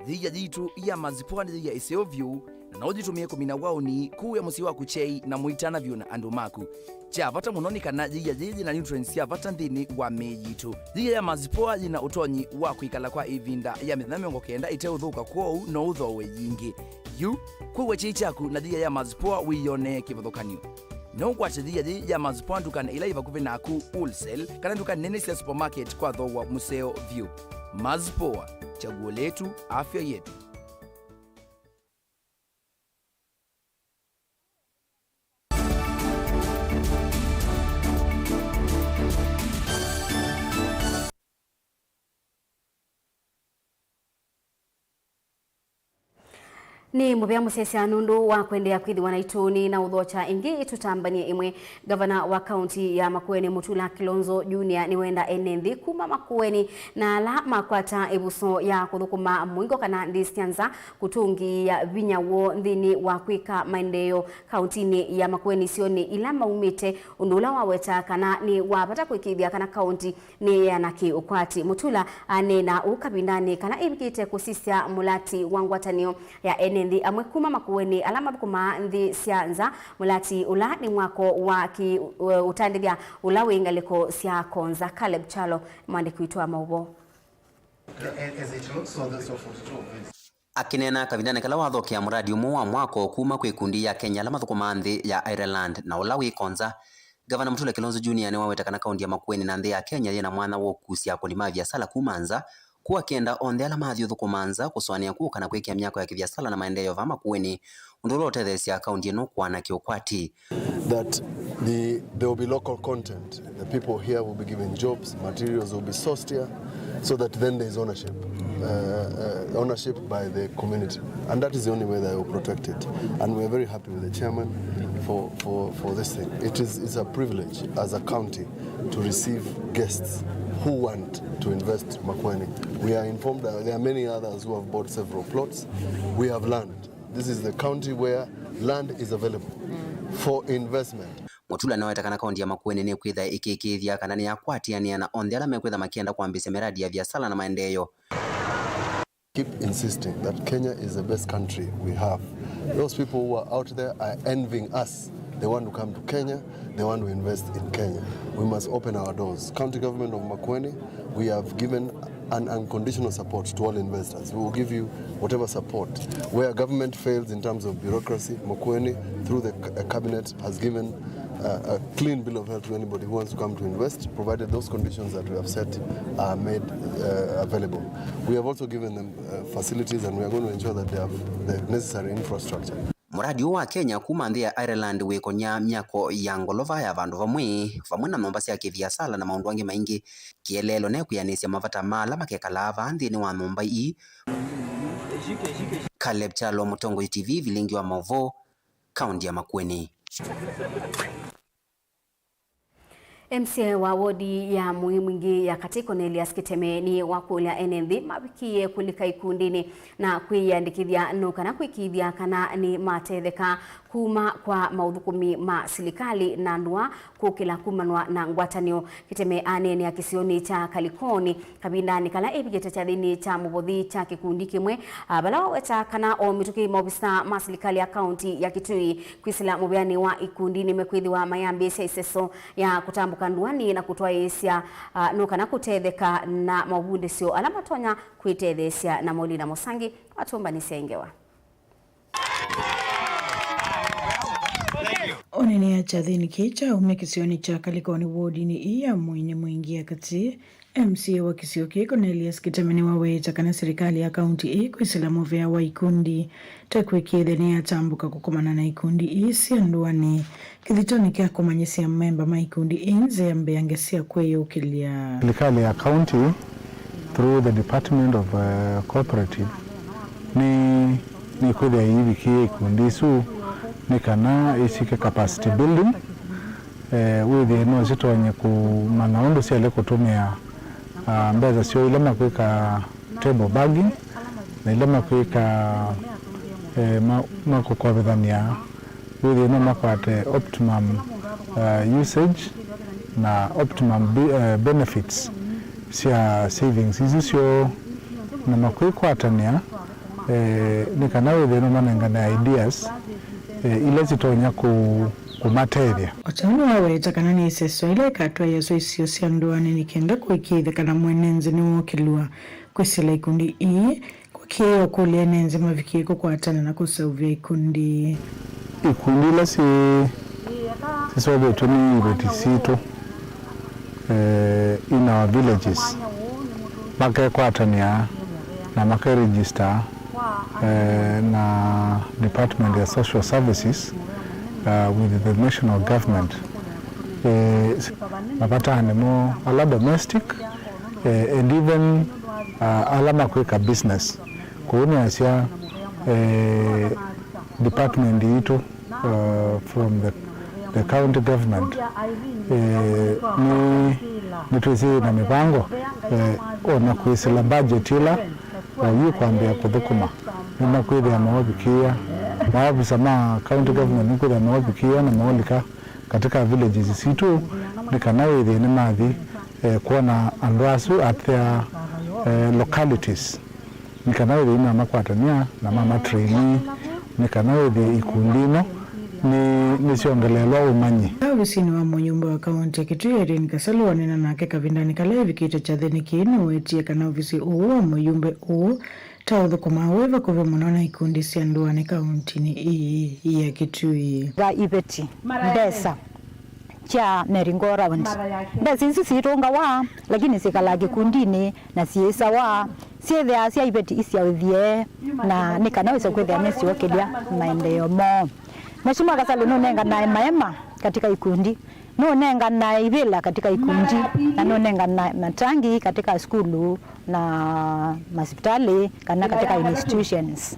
Thia yitũ ya Mazpoa nĩ thia ĩseo vyũ, na no ũyĩtũmĩe kũmina waũni, kũĩa mũsyĩ waku kyei na mũitana vyũ na andũ maku. Kya vata mũno nĩ kana yĩia yĩĩ yĩna nutrients sya vata nthĩnĩ wa mĩĩ yitũ. Yĩia ya Mazpoa yĩna ũtonyi wa kwĩkala kwa ĩvinda ya mĩthenya mĩongo kenda ĩteũthũka, kwoou no ũthooe yingĩ. Yu, kũĩa kyei kyaku na yĩia ya Mazpoa wĩyonee kĩvathũkany'o. No ũkwate yĩia yĩĩ ya Mazpoa ndukanĩ ila yĩ vakuvĩ naku, wholesale, kana nduka nene sya supermarket kwa thooa mũseo vyũ. Mazpoa, chaguo letu, afya yetu. Nĩ mũvea mũsyaĩĩsya nũndũ wa kũendeea kwĩthĩwa naitũ. Nĩ na ũthokya ĩngĩ tũtambany'e ĩmwe. Ngavana wa kaunti ya Makueni, Mutula Kilonzo Junior, nĩwenda ene nthĩ kuma Makueni na ala makwata ĩvuso ya kũthũkũma mũingo kana nthĩ sya nza kũtũngĩĩa vinya woo nthĩnĩ wa kwĩka maendeeo kauntinĩ ya Makueni isionĩ ila maumĩte, ũndũ ũla waweta kana nĩ wa vata kũĩkĩĩthya kana kaunti nĩyeana kĩ ũkwati. Mutula aneena ũu kavindanĩ kala ĩvikĩte kũsisya mũlati wa ngwatanĩo ya ene nthĩ amwe kuma Makueni ala mathũkũmaa nthĩ sya nza, mũlati ũla nĩ mwako wa kĩ ũtandĩthya ũla wĩ ngalĩko sya Konza. Caleb Kyalo, mwandĩki witũ wa maũvoo. Akĩneena kavindanĩ kala wathokea mũradi ũmwe wa mwako kuma kwĩ ikundi ya Kenya ala mathũkũmaa nthĩ ya Ireland na ũla wĩ Konza, Ngavana Mutula Kilonzo Junior nĩwaweta kana kaunti ya Makueni na nthĩ ya Kenya yĩna mwanya wa ũkusya akundi ma viasala kuma nza, kũu akenda onthe ala mathi ũthũkũma nza kũsũanĩa kũka na kwĩkĩa myako ya kĩviasala na maendeeo vaa Makueni, ũndũ ũla ũtetheesya kaunti ĩno kũana kĩũkwati. That the, there will be local content. The people here will be given jobs, materials will be sourced here, so that then there is ownership, uh, uh, ownership by the community. And that is the only way that I will protect it. And we are very happy with the chairman for, for, for this thing. It is, it's a privilege as a county to receive guests who want to invest Makueni. We are informed that there are many others who have bought several plots. We have land. This is the county where land is available for investment. Mutula nĩwaweta kana kaunti ya Makueni nĩkwĩtha ĩkĩĩkĩĩthya kana nĩyakwatĩanĩa na onthe ala mekwĩtha makĩenda kwambĩĩsya miradi ya viasala na maendeeo. Keep insisting that Kenya is the best country we have. Those people who are out there are envying us. They want to come to Kenya, they want to invest in Kenya. We must open our doors. County government of Makueni, we have given an unconditional support to all investors. We will give you whatever support. Where government fails in terms of bureaucracy, Makueni, through the c-, uh, cabinet, has given, uh, a clean bill of health to anybody who wants to come to invest, provided those conditions that we have set are made, uh, available. We have also given them, uh, facilities, and we are going to ensure that they have the necessary infrastructure. Mũradi ũũ wa Kenya kuma nthĩ ya Ireland wĩkony'a myako ya ngolova ya vandũ vamwe, vamwe na nyũmba sya kĩviasala na maũndũ angĩ maingĩ. Kĩeleelo ne kwĩanĩsya mavata ma ala makekalaa vaa nthĩnĩ wa nyũmba ii. Caleb Kyalo, Mũtongoi T V, Vilingi wa Maũvoo, kaunti ya Makueni. M C A wa wodi ya Mũĩ Mwingĩ ya Katĩ, Cornelius Kiteme, nĩ wakũlya ene nthĩ mavikĩe kũlika ikundinĩ na kwĩyĩandĩkĩthya nĩ kana kũĩkĩĩthya kana nĩ matetheka kuma kwa maũthũkũmi ma silikalĩ na ndũa kũkĩla kumanwa na ngwatanĩo. Kiteme aneenea kĩsionĩ kya Kalikoni kavindanĩ kala ĩvikĩte kyathĩnĩ kya mũvothi kya kĩkundi kĩmwe, a, vala waweta kana o mĩtũkĩ maovisaa ma silikalĩ ya kaunti ya Kitui kwĩsĩla mũvĩanĩ wa ikundi nĩmekwĩthĩwa mayambĩĩsya ĩseso ya kũtambũka ndũanĩ na kũtwaĩĩsya, a, nĩ kana kũtetheka na maũvundĩsyo ala matonya kwĩtetheesya. Na Molina Mũsangi atũmbanĩsya ĩ ngewa. Oneenea kyathĩnĩ kĩĩ kyaumya kĩsionĩ kya Kalikoni wodinĩ ii ya Mũĩ Mwingĩ ya Katĩ, M C A wa kĩsio kĩĩ Cornelius Kiteme nĩwaweeta kana silikalĩ ya kaunti ĩĩ kwĩsĩla mũvea wa ikundi ta kwĩkĩĩthya nĩyatambũka kũkomana na ikundi ii sya ndũanĩ kĩthitonĩ kya kũmanyĩsya amemba ma ikundi ii nzĩa mbeange sya kwĩyũkĩlya. Silikalĩ ya kaunti through the Department of, uh, Cooperative nĩ, nĩkwĩthĩa iivikĩĩa ikundi isu nĩ kana isyĩke capacity building, eh, wĩthĩe no sitonye kũmanya ũndũ syaĩle kũtũmĩa, ah, mbesa syoo ila makwĩka table bagging na ila makwĩka, eh, ma, makũkovethany'a, wĩthĩe no makwate optimum, ah, usage na optimum be-, eh, benefits sya savings isu syoo, na makwĩkwatanĩa, eh, nĩ kana wĩthĩe no manengane ideas, eh, ila sitonya kũ-, kũmatethya. O ta ũu nĩwaweta kana nĩ ĩseswa ĩla ĩkatwaĩasw'a isio sya ndũanĩ nĩ kenda kũĩkĩĩthya kana mwene nzĩ nĩwookĩlw'a kwĩsĩla ikundi ii, kũkĩĩa ũkũlya ene nzĩ mavikĩe kũkwatana na kũseũvya ikundi. Ikundi ila syĩ, syĩseũvĩtw'e nĩ iveti sitũ, eh, in our villages, makekwatanĩa na makeregister, eh, na Department ya Social Services, uh, with the national government. Eh, s-, mavatanĩ moo ala domestic, eh, and even, uh, ala makwĩka business. Kwoou nĩasya, eh, department yitũ, uh, from the, the county government, eh, nĩ, nĩtwĩsĩ na mĩvango, eh, ona kwĩsĩla budget ĩla o yu kwambĩĩa kũthũkũma, nĩmakwĩthĩa maũvikĩĩa, maofisa ma county government nĩkwĩthĩa maũvikĩĩa na maũlika katika villages sitũ, nĩ kana wĩthĩe nĩmathi, eh, kwona andũ asu at their, eh, localities, nĩ kana wĩthĩe nĩmamakwatany'a na mamatraini, nĩ kana wĩthĩe ikundi ino nĩ, nĩsyongeleelwa ũmanyi. Ovisinĩ wa mũyumbe wa kaunti ya Kitui, Irene Kasalu, waneena nake kavindanĩ kala evikĩte kyathĩnĩ kĩĩ, nĩwetie kana ovisi ũũ wa mũyumbe ũũ ta ũthũkũmaa wĩ vakuvĩ mũno na ikundi sya ndũanĩ kauntinĩ ĩĩ ya Kitui. Va iveti mbesa kya Mary Ngo Round. Mbesa isu sitũngawa, lakini sikalaa kĩkundinĩ na syĩsawa, syĩthĩaa sya iveti isyaũthie, na nĩ kana wĩse kwĩthĩa nĩsyũkĩlya maendeeo moo. Mheshimiwa Kasalu nũnenganae maema katika ikundi, nũnenganae ivĩla katika ikundi, na nũnenganae matangi katika sukulu na masipitali kana katika institutions.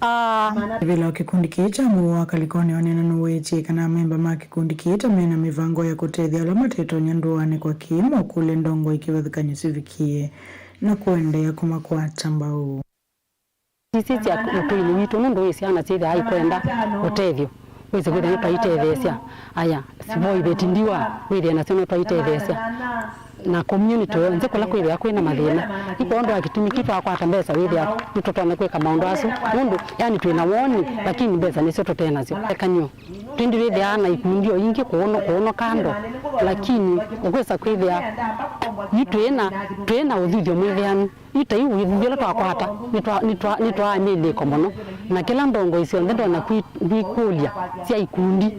Ah, ĩvĩla wa kĩkundi kĩĩ kya Mũuo wa Kalikoni waneena nũwetie kana amemba ma kĩkundi kĩĩ ta mena mĩvango ya kũtethya ala matetonya ndũanĩ kwa kĩĩ mokũlya ndongoi kĩvathũkany'o sivikĩe na kũendeea kũmakwata mbau. Sisya ũtũinĩ witũ nũndũ wĩ syana syĩthĩaa ikwenda ũtethyo, wĩsĩ kwĩthĩa nĩtwaitetheesya. Aya, sivo iveti ndiwa wĩthĩe nasyo nĩtwaitetheesya. Na community yonthe kũla kwĩthĩa kwĩna mathĩna. Ĩkwondũ wa kĩtumi kĩu twakwata mbesa wĩthĩa nĩtũtonya kwĩka maũndũ asu. Nũndũ, yani, twĩna woni, lakini mbesa nĩsyo tũte nasyo. Ekanyo. Twĩndĩ wĩthĩaa na ikundi o ingĩ kũũno, kũũno kando, lakini ũkwĩsa kwĩthĩa yu twĩna, twĩna ũthuthyo mwĩthĩanu. Yu ta yu ũthuthyo ũla twakwata, nĩtwa-, nĩtwa-, nĩtwaa mĩlĩko mũno. Na kĩla ndongoi syonthe ndonya kwi-, kwĩkũlya sya ikundi,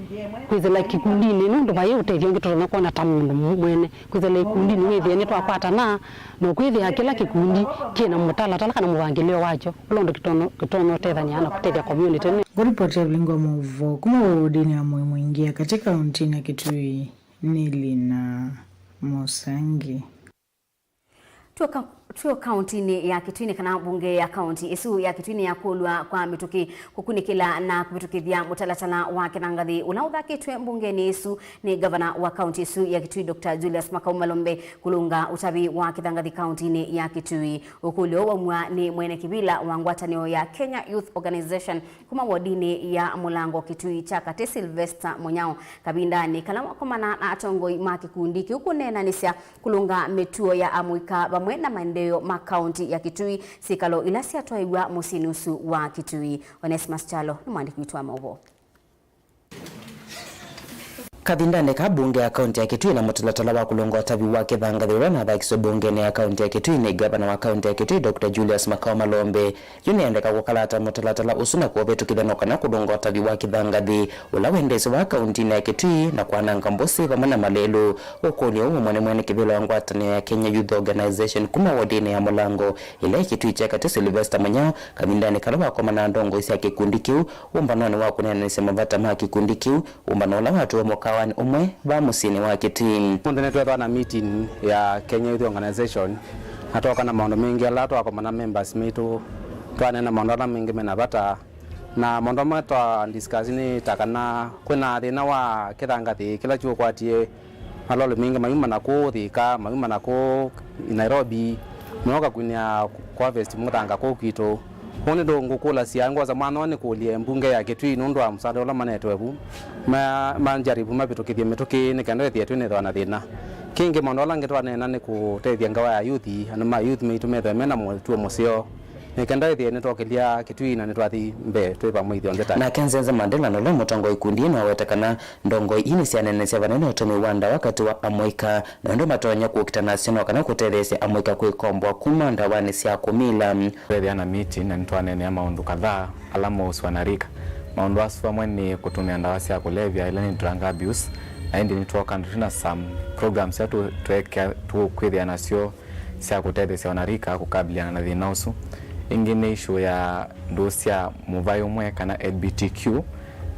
kwĩsĩla kĩkundinĩ, nũndũ vai ũtethyo ũngĩ tũtonya kwona ta mũndũ mwene. Kwĩsĩla ikundi nĩwĩthĩe nĩtwakwatana, na ũkwĩthĩa kĩla kĩkundi kĩna mũtalatala kana mũvangĩlĩo wakyo, ũla ũndũ kĩtono-, kĩtonya ũtethany'a na kũtethya community. Ngũripoti ya Vilingo wa Maũvoo kuma wodinĩ ya Moi Mwingi ya katĩ kauntinĩ ya Kitui nĩ Lina Mũsangi. Twĩ ka-, twĩ o kauntinĩ ya Kitui nĩ kana mbunge ya kaunti ĩsu ya Kitui nĩyakũlw'a kwa mĩtũkĩ kũkunĩkĩla na kũvĩtũkĩthya mũtalatala wa kĩthangathĩ ũla ũthakĩtwe mbungenĩ ĩsu nĩ ngavana wa kaunti ĩsu ya Kitui, Doctor Julius Makau Malombe, kũlũnga ũtavĩ wa kĩthangathĩ kauntinĩ ya Kitui. Ũkũlyo ũũ waumw'a nĩ mwene kĩvĩla wa ngwatanĩo ya Kenya Youth Organization kuma wodinĩ ya Mũlango Kitui kya Katĩ, Sylvester Mũnyao, kavindanĩ kala wakomana na atongoi ma kĩkundi kĩu kũneenanĩsya kũlũnga mĩtuo ya amũika vamwe na maendeeo ma kaunti ya Kitui, syĩkalo ila syatwaĩw'a mũsyĩnĩ ũsu wa Kitui. Onesmus Kyalo nĩ mwandĩki witũ wa maũvoo. Kavindanĩ ka mbunge ya kaunti ya Kitui na mũtalatala wa kũlũnga ũtavi wa kĩthangathĩ ũla ũnathakiswe mbungeni ya kaunti ya Kitui nĩ ngavana wa kaunti ya Kitui, Doctor Julius Makao Malombe, yu nĩendeka kũkalata mũtalatala ũsu na kũvĩtũkĩthya no kana kũlũnga ũtavi wa kĩthangathĩ ũla wendeesyo wa kauntinĩ ya Kitui na kwananga mbũsĩ vamwe na malelũ. Ũkũlyo ũũ ũmwe nĩ mwene kĩvĩla wa ngwatanĩo ya Kenya Youth Organization kuma wodinĩ ya Mũlango ĩla ĩ Kitui kya Katĩ, Sylvester Munya, kavindanĩ kala wakomana na ndongoi sya kĩkundi kĩu ũmbanonĩ wa kũneenanĩsya mavata ma kĩkundi kĩu, ũmbano ũla watũwe mũkawanĩ ũmwe vaa mũsyĩnĩ wa Kitui. Ũmũnthĩ nĩtwethwa na meeting ya Kenya Youth Organization, na twoka na maũndũ maingĩ ala twakomana members maitũ, twaneena maũndũ ala maingĩ mena vata, na maũndũ amwe twa discuss nĩ ta kana kwĩna thĩna wa kĩthangathĩ kĩla kĩũkwatie maloli maingĩ mayuma na kũu Thika, mayuma na kũu Nairobi, moka kwinĩa kũharvest mũthanga kũu kwitũ. Ũu nĩ ndũ ngũkũlasya, ngwosa mwanya ũũ nĩkũlye mbunge ya Kitui nũndũ wa mũsaada ũla manetwe vu, ma, manjaribu mavĩtũkĩthye mĩtũkĩ nĩ kenda ĩthĩe twĩnĩthwa na thĩna. Kĩngĩ, maũndũ ala angĩ twaneena nĩ kũtethya ngawa ya youth, andũ ma youth maitũ methwe mena mũtuo mũseo, nĩ kenda ĩthĩe nĩtwokĩlya Kitui na nĩtwathi mbee twĩ vamwe ithyonthe ta. Nake Nzenze Mandela, na ũla mũtongoi ikundi ĩno, aweta kana ndongoi ii nĩsyaneenesya vanene ũtũmĩi wa ndawa katĩ wa amũika, na ũndũ matonya kũkita nasyo no kana kũtetheesya amũika kwĩkomboa kuma ndawanĩ sya kũmila. Twethĩa na meeting na nĩtwaneenea maũndũ kadhaa ala mausũa na rika. Maũndũ asu amwe nĩ kũtũmĩa ndawa sya kũlevya, ila nĩ drug abuse, na ĩndĩ nĩtwoka twĩ na some programs ila tũ-, twekea tũkwĩthĩa nasyo sya kũtetheesya wanarika kũkabiliana na thĩna ũsu. Ĩngĩ nĩ issue ya ndũũ sya mũvaĩ ũmwe kana L G B T Q,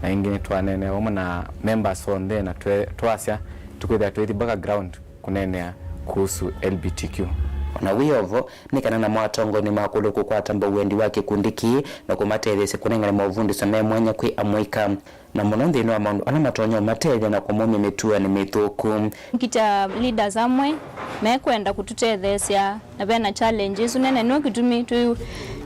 na ĩngĩ nĩtwaneenea vamwe na members onthe na twe-, twasya tũkwĩthĩa twĩthi mpaka ground kũneenea kuhusu L G B T Q. O na wĩ o vo, nĩ kana namo atongoi nĩmakũlw'e kũkwata mbau wendi wa kĩkundi kĩĩ na kũmatetheesya kũnengane movundĩsyo me mwanya kwĩ amũika, na mũno nthĩnĩ wa maũndũ ala matonya ũmatethya na kũmaumya mĩtuonĩ mĩthũku. Ngita leaders amwe mekwenda kũtũtetheesya na vena challenge ĩsu nene. Nĩyo kĩtumi twĩ,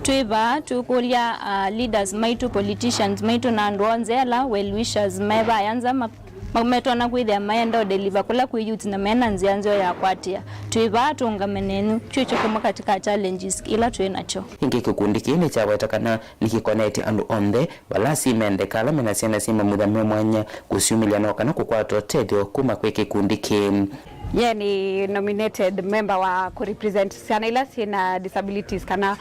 twĩ vaa tũkũlya, ah, leaders maitũ, politicians maitũ na andũ onthe ala well wishers me vaya nza ma-, ma-, metona kwĩthĩa maenda ũdeliver kũla kwĩ youth na mena nzĩa nzeo ya kwatĩa. Twĩ vaa tũũngame nenyu. Kyũ kĩmwe katika challenges ila twĩ nakyo. Ĩngĩ kĩkundi kĩĩ nĩkyaweta kana nĩkĩkonetye andũ onthe, vala asyai mendeka, ala mena syana syĩ mamutha me mwanya, kũsyumĩlya no kana kũkwata ũtethyo kuma kwĩ kĩkundi kĩĩ. Nyie nĩ nominated member wa kũrepresent syana ila syĩ na disabilities kana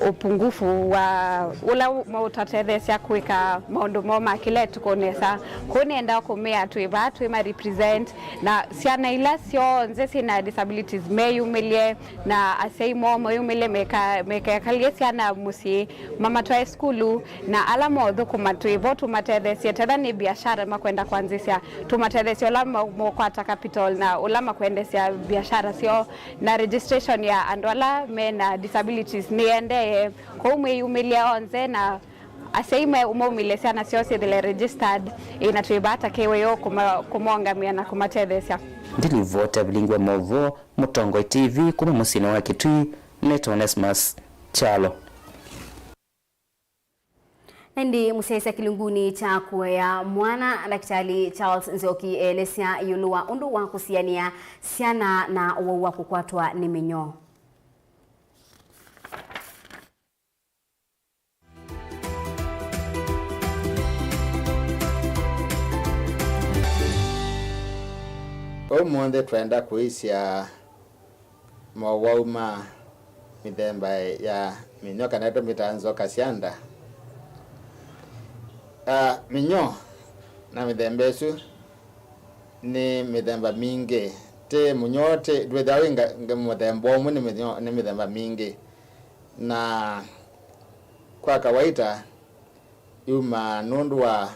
ũpungufu wa ũla maũtatetheesya kwĩka maũndũ moo ma kĩla ĩtukũ nesa. Kwoou nĩendaa kũmea twĩ vaa twĩ ma represent, na syana ila syonthe syĩ na disabilities meyumĩlye, na asyai moo meyumĩlye meka-, mekekalye syana mũsyĩ, mamatwae sukulu, na ala mothũkũma twĩ vo tũmatetheesye. Tetha nĩ biashara makwenda kwanzĩsya, tũmatetheesye ũla ma-, mokwata capital na ũla makwendeesya biashara syoo, na registration ya andũ ala me na disabilities nĩendee. Kwoou mwĩyumĩlye onthe, na asyai me-, maumĩlye syana syoo syĩthĩle registered, ĩ, na twĩ vaa ta K Y O kũma-, kũmaũngamĩa na kũmatetheesya. Ndilivota Vilingwa Movo, Mũtongoi T V, kuma mũsyĩnĩ wa Kitui, nĩtawa Onesmus Kyalo. Na ĩndĩ mũsyaĩĩsya kĩlungunĩ kya kũea mwana, Ndakĩtalĩ Charles Nzioki elesya ĩũlũ wa ũndũ wa kũsianĩa syana na ũwau wa kũkwatwa nĩ mĩnyoo. Ũmũnthĩ twenda kũisya mowau ma mĩthemba ya mĩnyoo, kana tũmĩtaa nzoka sya nda. Ah, mĩnyoo na mĩthemba ĩsu nĩ mĩthemba mingĩ. Ti mũnyoo, ti, ndwĩthĩawa wĩ nga-, nga-, mũthemba ũmwe, nĩ mĩnyoo, nĩ mĩthemba mingĩ. Na kwa kawaita, yumaa nũndũ wa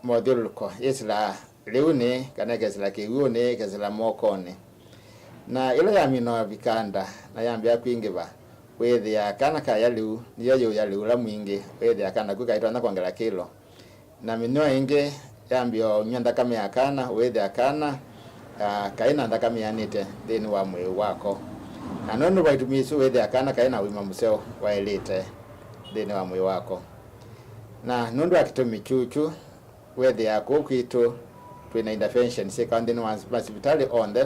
mothyũlũlũko, yĩsĩlaa lĩunĩ, kana ĩkesĩla kĩw'ũnĩ, ĩkesĩla mokonĩ. Na ĩla yamina ũvika nda na yambĩĩa kwingĩva, wĩthĩaa kana kaya lĩu, nĩyo yĩũya lĩu ũla mwingĩ, wĩthĩaa kana ku kaitonya kwongela kĩlo. Na mĩnyoo ĩngĩ yambĩĩa ũnyw'a nthakame ya kana, wĩthĩa kana, ah, kaĩ na nthakame ĩanĩte nthĩnĩ wa mwĩĩ wako. Na nũndũ wa itumi isu, wĩthĩa kana kaĩ na ũima mũseo waĩlĩte nthĩnĩ wa mwĩĩ wako. Na nũndũ wa kĩtumi kyũkyu, wĩthĩa kũu kwitũ twĩ na interventions syĩkawa nthĩnĩ wa masivitalĩ onthe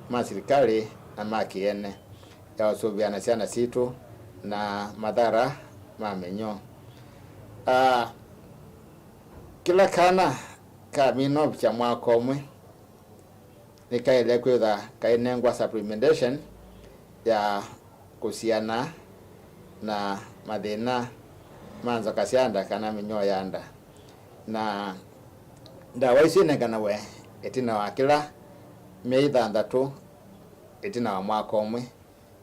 ma silikalĩ na ma kĩene ya ũsũvĩa na syana sitũ na mathara ma mĩnyoo. Ah, Kĩla kana Kaminovikya mwaka ũmwe, nĩkaĩle kwĩthwa kainengwa supplementation ya kũsiana na mathĩna ma nzoka sya nda kana mĩnyoo ya nda. Na ndawa isu inenganawe ĩtina wa kĩla myei thanthatũ ĩtina wa mwaka ũmwe,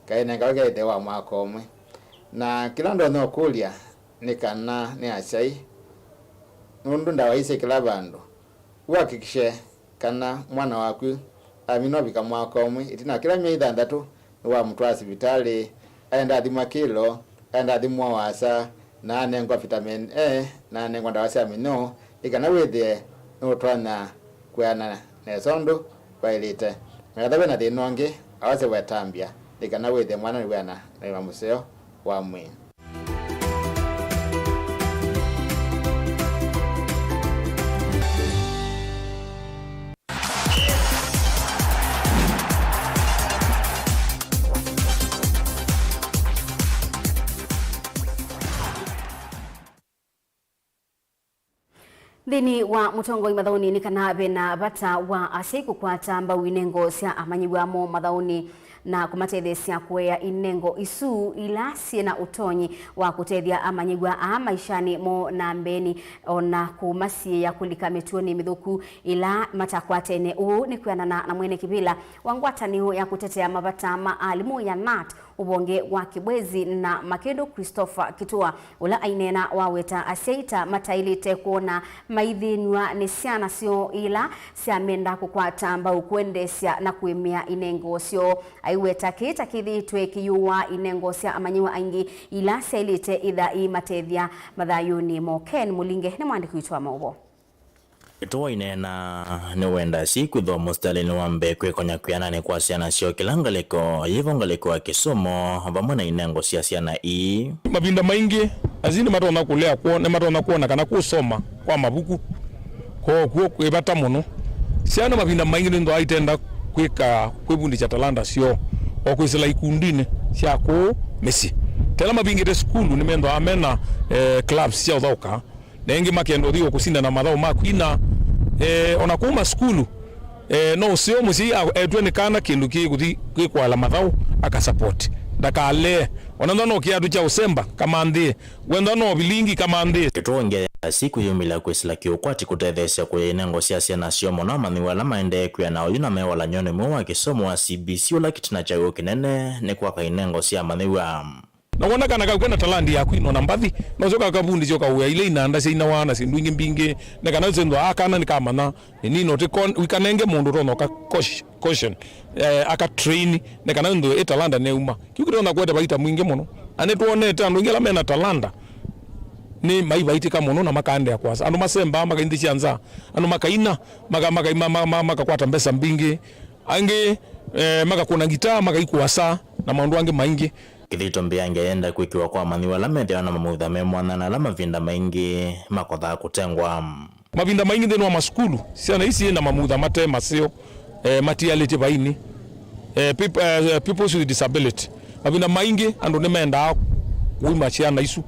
kainengawe kaĩthĩe wa mwaka ũmwe. Na kĩla ndonya ũkũlya nĩ kana nĩ asyai, nũndũ ndawa ii syĩ kĩla vandũ, ũhakikishe kana mwana waku amina ũvika mwaka ũmwe, ĩtina wa kĩla myei thanthatũ nĩwamũtwaa sivitalĩ, aenda athimwa kĩlo, aenda athimwa ũasa, na anengwa vitamin A, na anengwa ndawa sya mĩnyoo, nĩ kana wĩthĩe nũtonya kwĩana nesa ũndũ vaĩlĩte. Na ethĩwa wĩ na thĩna ũngĩ, awase wetambya, nĩ kana wĩthĩe mwana nĩwĩana na ũima mũseo wa mwĩĩ. Nthĩnĩ wa mũtongoi mathaũnĩ nĩ kana ve na vata wa asyai kũkwata mbau inengo sya amanyĩw'a moo mathaũnĩ na kũmatetheesya kũea inengo isu ila syĩ na ũtonyi wa kũtethya amanyĩw'a aa maishanĩ moo na mbeenĩ, o na kũmasiĩĩa kũlika mĩtuonĩ mĩthũku ĩla matakwatene. Ũu nĩ kwĩanana na mwene kĩvĩla wa ngwatanĩo ya kũtetea mavata ma alimũ ya nat, ũvonge wa Kibwezi na Makindu, Christopher Kitua, ũla aineena waweta asyai ta mataĩlĩte kwona maithĩnw'a nĩ syana syoo ila syamenda kũkwata mbau kũendeesya na kũĩmĩa inengo syoo. Aiweta kĩĩ ta kĩthĩĩtwe kĩyũaa inengo sya amanyĩw'a aingĩ ila syaĩlĩte ĩtha iimatethya mathayũnĩ moo. Ken Mũlinge nĩ mwandĩki witũ wa maũvoo. Ĩtũ waineena nĩwenda asyai kwĩthĩwa mũsitalĩnĩ wa mbee kwĩkonya kwĩananĩ kwa syana syoo kĩla ngalĩko, yĩvo ngalĩko ya kĩsomo, vamwe na inengo sya syana ii. Mavinda maingĩ, asyai nĩmatonya kũlea kwoo, nĩmatonya kwona kana kũsoma kwa mavuku kwokw'o kwĩ vata mũno. Syana mavinda maingĩ nĩnthwa aitenda kwĩka kwĩvundĩsya talanta syoo o kwĩsĩla ikundinĩ sya kũũ mĩsyĩ. Tela mavingĩte sukulu nĩmenthwa mena, eh, clubs sya ũthaũka. Na ĩngĩ makenda ũthi o kũsindana mathaũ ma kwina. Eh, ona kuma sukulu, eh, no ũseo mũsyai a-, etw'e nĩ kana kĩndũ kĩĩ kũthi kwĩkwala mathaũ, akasapoti. Ndakalee. Ona ethĩwa no kĩatũ kya ũsemba, kamanthĩe. Wenda no vilingi, kamanthĩe. Kĩtũngĩa ya asyai kwĩyumĩlya kwĩsĩla kĩũkwati kũtetheesya kũya inengo sya syana syoo mũno amanyĩw'a ala maendee kwĩana oyu na me walany'onĩ mweũ wa kĩsomo wa C B C ũla kĩtina kya w'o kĩnene nĩ kwaka inengo sya amanyĩw'a. Na wona kana kau kena talandi ya kwina ona mbathi, no syo kakavundĩsya ũkaũĩa ila inanda syainawa na syĩndũ ingĩ mbingĩ, na kana ũsenzwa aa kana nĩkamanya nĩ nini, ũtĩ kon-, wikanenge mũndũ ũtonya ũka coach-, caution, eh, aka train, na kana nthũ ĩ talanda neuma. Kĩu kĩtonya kũete vaita mwingĩ mũno. Na nĩtwonete andũ aingĩ ala mena talanda nĩ maivaitĩka mũno na makaendea kwasa. Andũ masembaa maka nthĩ sya nza, andũ makaina, maka-, maka-, ma-, ma-, ma-, makakwata mbesa mbingĩ, angĩ, eh, makakũna ngitaa, makaikũa saa, na maũndũ angĩ maingĩ. Kĩthito mbeange yenda kwĩkĩwa kwa amanyĩw'a ala methĩawa na mamutha me mwanya na ala mavinda maingĩ makothaa kũtengwa. Mavinda maingĩ nthĩnĩ wa masukulu, syana isi syĩ na mamutha mate maseo, eh, matialĩtye vainĩ, eh, peop-, eh, pupils with disability. Mavinda maingĩ andũ nĩmendaa kũima syana isu.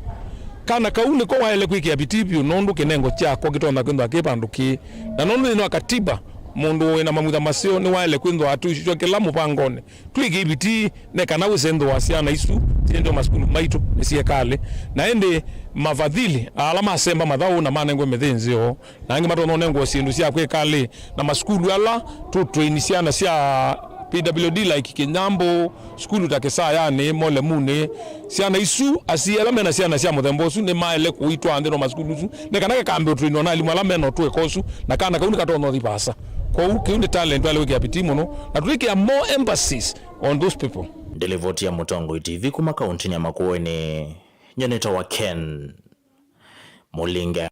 Kana kau nĩko waĩle kwĩkĩa vitii vyũ nũndũ kĩnengo kyako kĩtonya kwĩthwa kĩ vandũ kĩĩ. Na nũndũ nthĩnĩ wa katiba, mũndũ wĩ na mamutha maseo nĩwaĩle kwĩthwa atw'ĩkĩtwe kĩla mũvangonĩ. Twĩkĩe vitii nĩ kana wĩsenzwa syana isu syendwe masukulu maitũ nĩ siekalĩ. Na ĩndĩ mafadhili ala masemba mathaũ na manengwe mĩthĩ nzeo, na angĩ matonya ũnengwa syĩndũ sya kwĩkalĩ na masukulu ala tũtũini syana sya P W D like Kĩnyambũ, sukulu ta Kĩsayanĩ, Molemunĩ. Syana isu, asyai ala mena syana sya mũthemba ũsu nĩmaĩle kũitwaa nthĩnĩ wa masukulu ũsu nĩ kana kakambe ũtũinwa na alimũ ala mena ũtũĩka ũsu, na kana kau nĩkatonya ũthi vaasa. Kwoou kĩu nĩ talent waĩle kwĩkĩa vitii mũno, na tũikĩa more emphasis on those people. Ndilivoti ya Mũtongoi T V kuma kauntinĩ ya Makueni, nyie nĩtawa Ken Mũlinge.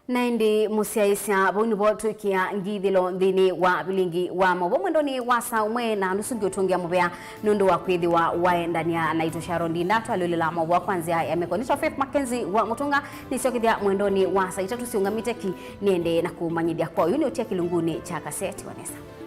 Na ĩndĩ mũsyaĩĩsya, vau nĩvo twĩkĩa ngithĩlo nthĩnĩ wa vilingi wa maũvoo mwendonĩ wa saa ũmwe na nusu. Ngĩũtũngĩa mũvea nũndũ wa kwĩthĩwa waendania naitũ. Sharon Ndinda twalũlĩla maũvoo kwa nzĩa ya meko. Nĩtwa Faith Mackenzie wa Mũtũnga, nĩsyokethya mwendonĩ wa saa itatũ siũngamĩte ki nĩendee na kũmanyĩthya kwa ũyu nĩũtia kĩlungunĩ kya kaseti wa nesa.